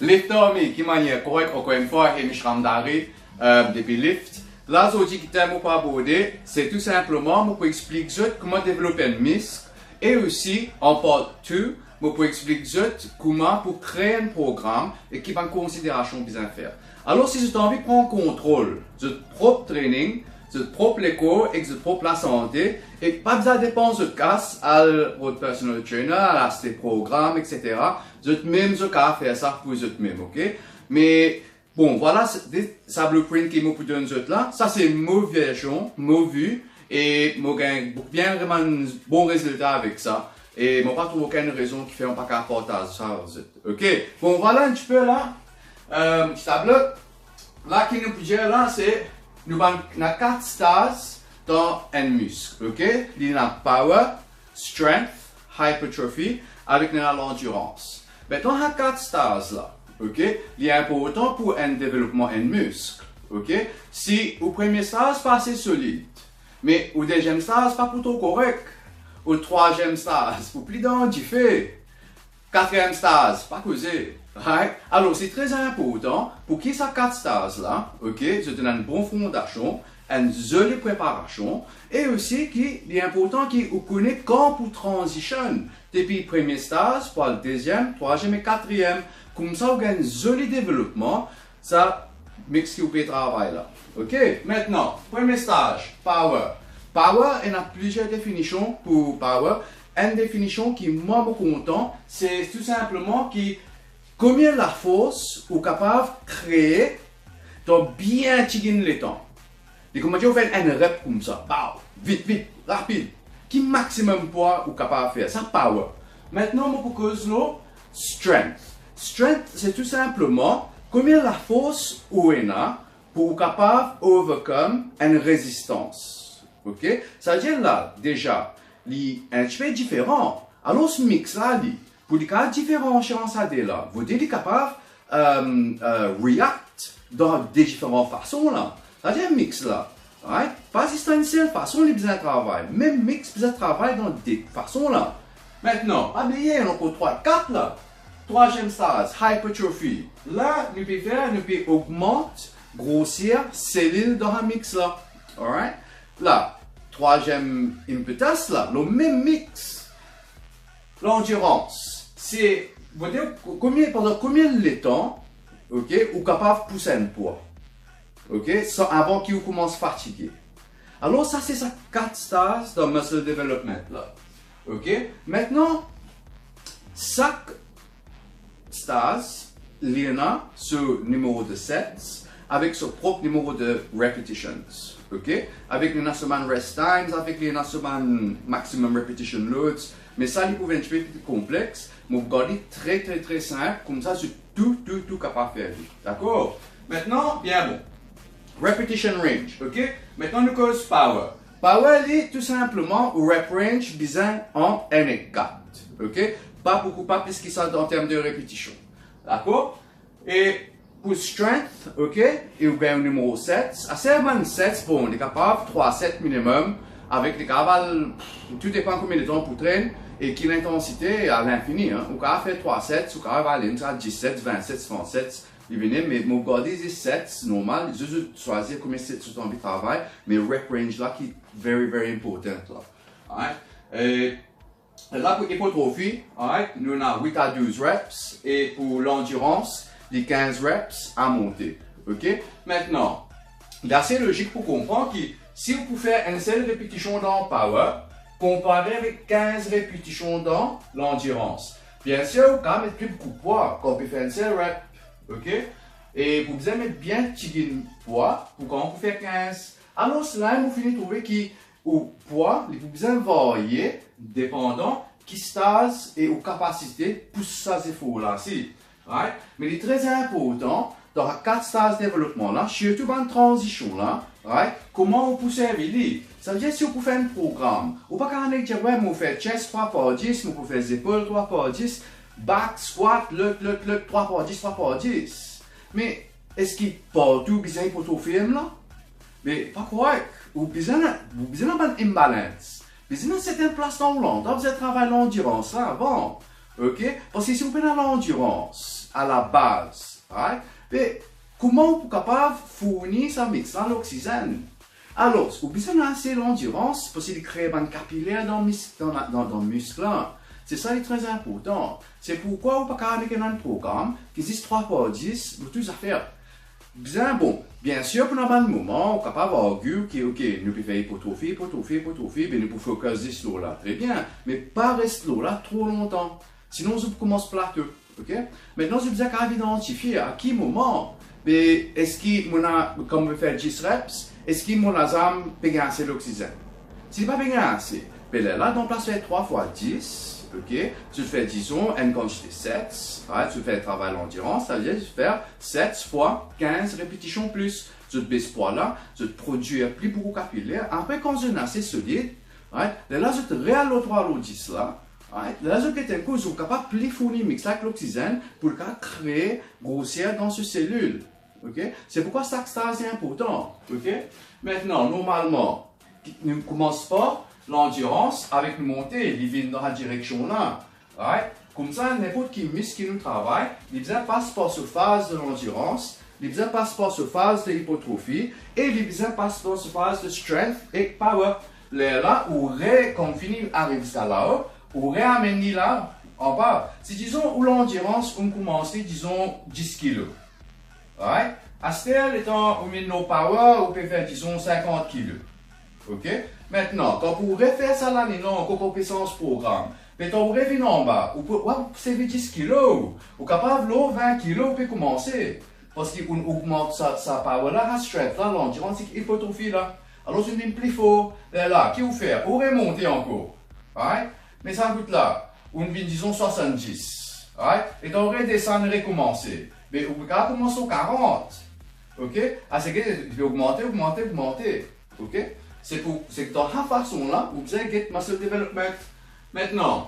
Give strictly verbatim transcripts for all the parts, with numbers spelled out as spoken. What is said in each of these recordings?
Lift Army, ki manier korek, ankor enn fwa, Hemish Ramdari, euh, depi Lift. La, zordi, ki tem mo pou aborde, se tou sinpleman, mo pou explik zot kouma develop enn misk, e osi, an part two, mo pou explik zot kouma pou kree enn program e ki bann konsiderasion bizin fer. Alor, si zot anvi pran kontrol zot prop training, zot prop lekor ek zot prop lasante, e pa bizin depans zot kas, al rod personal trainer, al aste program, et cetera. Zot mem, zot kapav fer sa pou zot mem, ok? Me, bon, vwala, se, de, sa blueprint ki mo pou donn zot la, sa se mo version, mo vi, e mo gagn bien, vremem bon rezilta avek sa. E mo pa trouv okenn rezon ki fer mo pa kapav partaz sa ar zot. Ok? Bon, vwala enn tipe la, euh, ti tablo. La ki nou pou dir la, se nou bann, ena kat staz dan enn misk, ok? Li ena power, strength, hypertrophy, avek ena landirans. Mintnan, sa kat staz la, ok, li inportan pou enn developman enn misk, ok? Si ou premie staz pa ase solid, me ou deziem staz pa pou tro korek, ou trwaziem staz pou pli dan dife, katriem staz, pa koze, right? Alor, se tre inportan pou ki sa kat staz la, ok, zot ena enn bon fondasion, enn zoli preparasion, e osi ki li inportan ki ou kone kan pou transition depi premie staz pou al deziem, trwaziem e katriem. Koumsa ou gagn zoli developman, sa misk ki ou pe travay la. Ok, mintnan, premie staz, power. Power, ena plizier definision pou power. Enn definision ki mwa mo kontan, se tou sinpleman ki komie lafors ou kapav kree dan bien tigit letan. Li kouma dir ou fer enn rep koumsa, baw, vit, vit, rapid. Ki maximum pwa ou kapav fer, sa power. Mintnan, mo pou koz lor strength. Strength, se tou sinpleman komie lafors ou ena pou ou kapav overcome enn rezistans. Ok? Savedir la, deza, li enn tipe diferan. Alor, misk la, li, pou li kapav diferansie ant sa de la, pou dir li kapav, euh, euh, react dan de diferan fason la. Savedir misk la, right? Pa zis enn sel fason li bizin travay. Mem misk bizin travay dan de fason la. Mintnan, pa bliye, ena ankor trwa, kat la. Trwaziem staz, hypertrophy. La, nou pe fer, nou pe ogmant groser selil dan sa misk la. Alright? La, trwaziem impetus la, lor mem misk. Landirans, se, mo dir, komie, pandan komie letan, ok, ou kapav pous enn pwa, ok, san, avan ki ou koumans fatige. Alor, sa se sa kat staz dan muscle development la. Ok? Mintnan, sak staz, li ena so nimero de sets, avek so prop nimero de repetitions. Ok? Avek li ena so bann rest times, avek li ena so bann maximum repetition loads. Me sa, li pou vinn enn tipe pli konplex. Mo pou gard li tre, tre, tre sinp. Koumsa, zot tou, tou, tou kapav fer li. Dakor? Mintnan, bien bon. Repetition range, ok? Mintnan nou koz power. Power li, tou sinpleman, ou rep range bizin ant enn ek kat, ok? Pa boukou, pa plis ki sa an term de repetision. Dakor? E pou strength, ok? E ou gagn nimero sets. Ase bann sets, bon, li kapav trwa set minimum, avek li kapav al, tou depan komie letan ou pou train, e ki lintansite, a linfini, hein. Ou kapav fer trwa sets, ou kapav ale ziska dis sets, vin sets, trant sets, li vini, me mo gard li zis sets normal, zis ou swazir komie sets ou anvi travay, me rep range la ki very, very important la. Alright? E la pou hypertrophy, alright, nou ena wit a douz reps, e pou landirans, li kinz reps a monte. Ok? Mintnan, li ase lozik pou konpran ki si ou pou fer enn sel repetision dan power, konpare avek kinz repetision dan landirans. Biensir, ou kapav met pli boukou pwa kan ou pe fer enn sel rep, ok? E pou bizin met bien tigit pwa pou kan ou pou fer kinz. Alor, la, mo fini trouve ki ou pwa, li pou bizin varye depandan ki staz e ou kapasite pous sa zefor la si. Right? Me li tre inportan dan kat staz developman la, sirtou bann tranzision la, right? Kouma ou pou servi li? Savedir si ou pou fer enn program, ou pa kapav nek dir, "Wey, mo fer chest trwa par dis, mo pou fer zepol trwa par dis, back, squat, lat, lat, lat, trwa par dis, trwa par dis." Me eski partou bizin hypertrophy la? Me pa korek. Ou bizin, ou bizin bann imbalance. Bizin serten plas dan ou la, ou bizin travay landirans la avan. Ok? Parski si ou pena landirans a la baz, right? Be, kouma ou pou kapav fourni sa mix la loksizenn? Alor, ou bizin ase landirans, parski li kree bann kapiler dan mis-, dan la, dan, dan misk la. Se sa ki tre inportan. Se pourkwa ou pa kapav nek enn program ki zis trwa par dis, pou tou zafer. Bizin, bon, biensir, pou ena bann moman, ou kapav argue ki, ok, nou pe fer ipotrofi, ipotrofi, ipotrofi, be nou pou focus zis lor la. Tre bien, me pa res lor la tro lontan. Sinon, zot pou koumans plato, ok? Mintnan, zot bizin kapav idantifie a ki moman, be, eski mo la, kan mo fer dis reps, eski mo lazam pe gagn ase loksizenn? Si li pa pe gagn ase, be lerla, dan plas fer trwa fwa dis, ok, zot fer, dizon, enn kantite sets, right? Zot fer travay landirans, savedir zot fer sets fwa kinz repetision plis. Zot bes pwa la, zot prodwir pli boukou kapiler. Apre, kan zot inn ase solid, right, lerla zot real lor trwa, lor dis la, right? Lerla zot get enn kou, zot kapav pli fourni mix la ek loksizenn pou li kapav kree groser dan so selil. Ok? Se pourkwa sa, sa se inportan. Ok? Mintnan, normalman, nou koumans par landirans, avek nou monte, li vinn dan sa direksion la. Right? Koumsa, ninport ki misk ki nou travay, li bizin pas par so faz de landirans, li bizin pas par so faz de ipotrofi, e li bizin pas par so faz de strength ek power. Lerla, ou re, kan ou fini ariv ziska lao, ou reamenn li la, anba. Si, dizon, ou landirans, ou koumans li, dizon, dis kilo. Right? Aster, letan ou vinn lor power, ou pe fer, dizon, sinkant kilo. Ok? Mintnan, kan pou refer sa laliny la ankor, kan ou pe sanz program, letan ou revinn anba, ou pou, ou ap servi dis kilo, ou kapav lor vin kilo, ou pe koumanse. Parski ou, ou ogmant sa, sa power la, sa strength la, landirans, ipotrofi la. Alor, ou vinn pli for. Lerla, ki ou fer? Ou remonte ankor. Right? Me sa kout la, ou vinn, dizon, swasanndis. Right? Letan ou redesann, rekoumanse. Me ou pe kapav koumans lor karant. Ok? Aseki li pe ogmante, ogmante, ogmante. Ok? Se pou, se dan sa fason la, ou bizin get muscle development. Mintnan,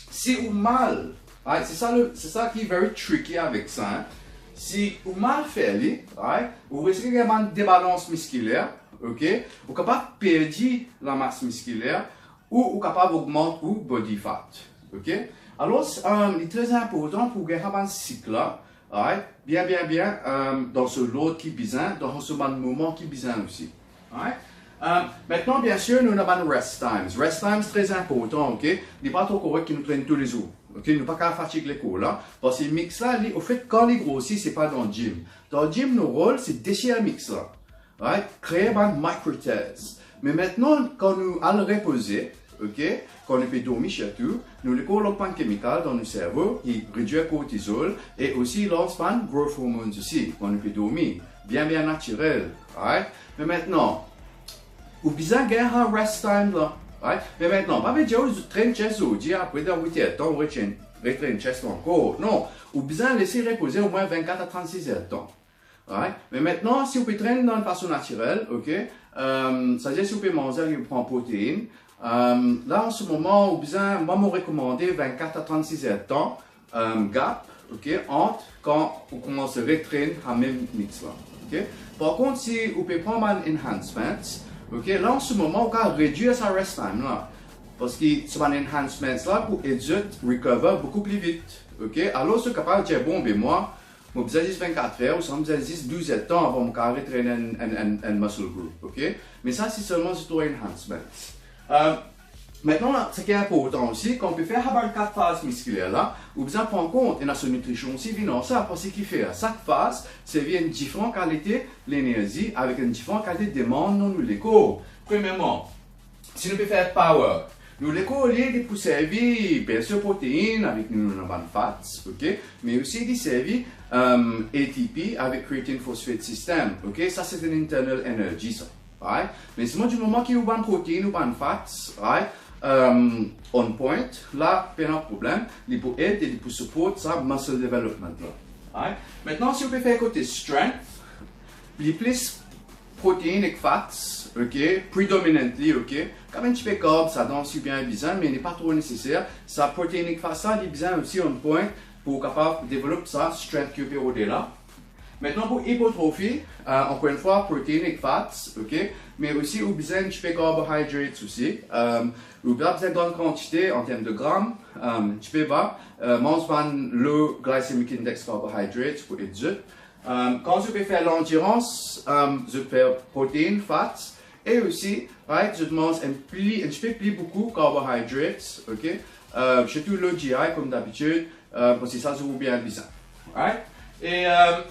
si ou mal, right, se sa le, se sa ki very tricky avek sa, hein. Si ou mal fer li, right, ou riske gagn bann debalans miskiler, ok? Ou kapav perdi lamas miskiler, ou, ou kapav ogmant ou body fat, ok? Alor, um, li tre inportan pou gagn sa bann sik la, right? Bien, bien, bien, um, dan so lord ki bizin, dan so bann moman ki bizin osi, right? Um, mintnan, biensir, nou ena bann rest times. Rest times tre inportan, ok? Li pa tro korek ki nou trenn toulezour, ok? Nou pa kapav fatig lekor la, parski mix la, li, ofet, kan li grosi, se pa dan gym. Dan gym, nou rol, se desir mix la. Right? Kree bann micro tears. Me mintnan, kan nou al repoze, ok, kan nou pe dormi sirtou, nou lekor lans bann kemikal dan nou servo, ki redwir kortizol, e osi lans bann growth hormones osi, kan nou pe dormi. Bien, bien natirel, right? Me mintnan, ou bizin gagn sa rest time la, right? Me mintnan, pa vedir ou trenn chest zordi, apre dan wit er tan, ou retrenn, retrenn chest ankor. Non, ou bizin les li repoze omwin vennkat a trannsis er tan. Right? Me mintnan, si ou pe trenn dan enn fason natirel, ok, um, savedir si ou pe manze, ou pran protein, um, la, an se moman, ou bizin, mwa, mo rekomande vennkat a trannsis er tan, um, gap, ok, ant kan ou koumans retrenn sa mem mix la, ok? Par kont, si ou pe pran bann enhancements, ok, la, an se moman, ou kapav redwir sa rest time la, parski sa bann enhancements la pou ed zot recover boukou pli vit, ok? Alor, ou kapav dir, bon, be mwa, mo bizin zis vennkat er, ouswa mo bizin zis douz er tan avan mo kapav retrenn enn, enn, enn, enn muscle group, ok? Me sa, se selman zot trouv enhancements. Euh, mintnan, la, seki inportan osi, kan ou pe fer sa bann kat faz miskiler la, ou bizin pran kont, ena so nitrision osi vinn ar sa, parski ki fer, sak faz servi enn diferan kalite lenerzi, avek enn diferan kalite demann dan nou lekor. Premierman, si nou pe fer power, nou lekor li, li pou servi, biensir, protein avek nou, nou ena bann fats, ok? Me osi li servi, euh, A T P avek creatine phosphate system, ok? Sa se enn internal energy, sa, right? Me selman di moman ki ou bann protein, ou bann fats, right, euh, on point, la, pena problem, li pou ed e li pou support sa muscle development la, right? Mintnan, si ou pe fer kote strength, li plis protein ek fats, ok, predominantly, ok, kapav enn tipe carbs ladan si ou bien bizin, me li pa tro neseser. Sa protein ek fats la, li bizin osi on point pou kapav develop sa strength ki ou pe rode la. Mintnan, pou hypertrophy, euh, ankor enn fwa, protein ek fats, ok, me osi ou bizin enn tipe carbohydrates osi. Euh, ou pa bizin gran kantite an term de gram, Um, ti pe ba, uh, manz bann low glycemic index carbohydrates pou ed zot. Um, kan zot pe fer landirans, um, zot fer protein, fats, e osi, right, zot manz enn pli, enn tipe pli boukou carbohydrates, ok? Uh, sirtou low G I, kouma dabitid, uh, parski sa zot bien bizin, right? E, um,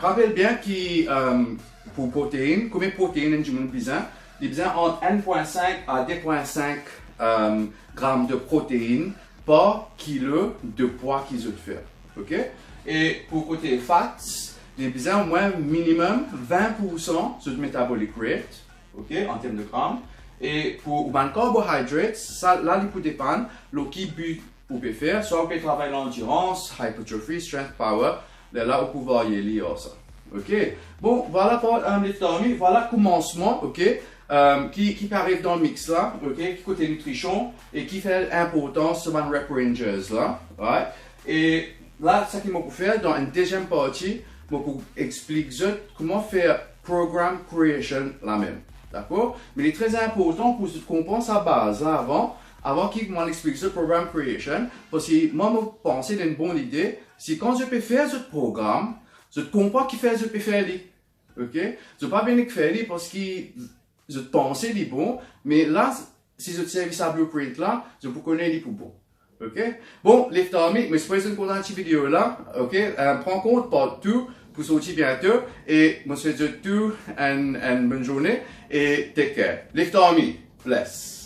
rapel bien ki, um, pou protein, komie protein enn dimoun bizin, li bizin ant enn pwin sink a de pwin sink, um, gram de protein par kilo de pwa ki zot fer, ok? E pou kote fats, li bizin omwin minimum vin poursan zot metabolic rate, ok, an term de gram. E pou ou bann carbohydrates, sa la li pou depann lor ki bi ou pe fer, swa ou pe travay landirans, hypertrophy, strength, power, lerla ou pou varye li ar sa. Ok? Bon, vwala par, um, Lift Army, vwala koumansman, ok, um, ki, ki pe ariv dan mix la, ok, ki kote nitrision e ki fer inportans so bann rep ranges la, right? E la, sa ki mo pou fer dan enn deziem parti, mo pou explik zot kouma fer program creation la mem. Dakor? Me li tre inportan pou zot konpran sa baz la avan, avan ki mo al explik zot program creation, parski mwa, mo panse li enn bon lide, si kan zot pe fer zot program, zot konpran kifer zot pe fer li. Ok? Zot pa vinn fer li parski zot panse li bon, me la, si zot servi sa blueprint la, zot pou kone li pou bon. Ok? Bon, Lift Army, mo espere zot kontan ti video la. Ok? Euh, pran kont part two pou sorti biento, e mo swet zot tou enn, enn bonn zourne, e take care. Lift Army, bless.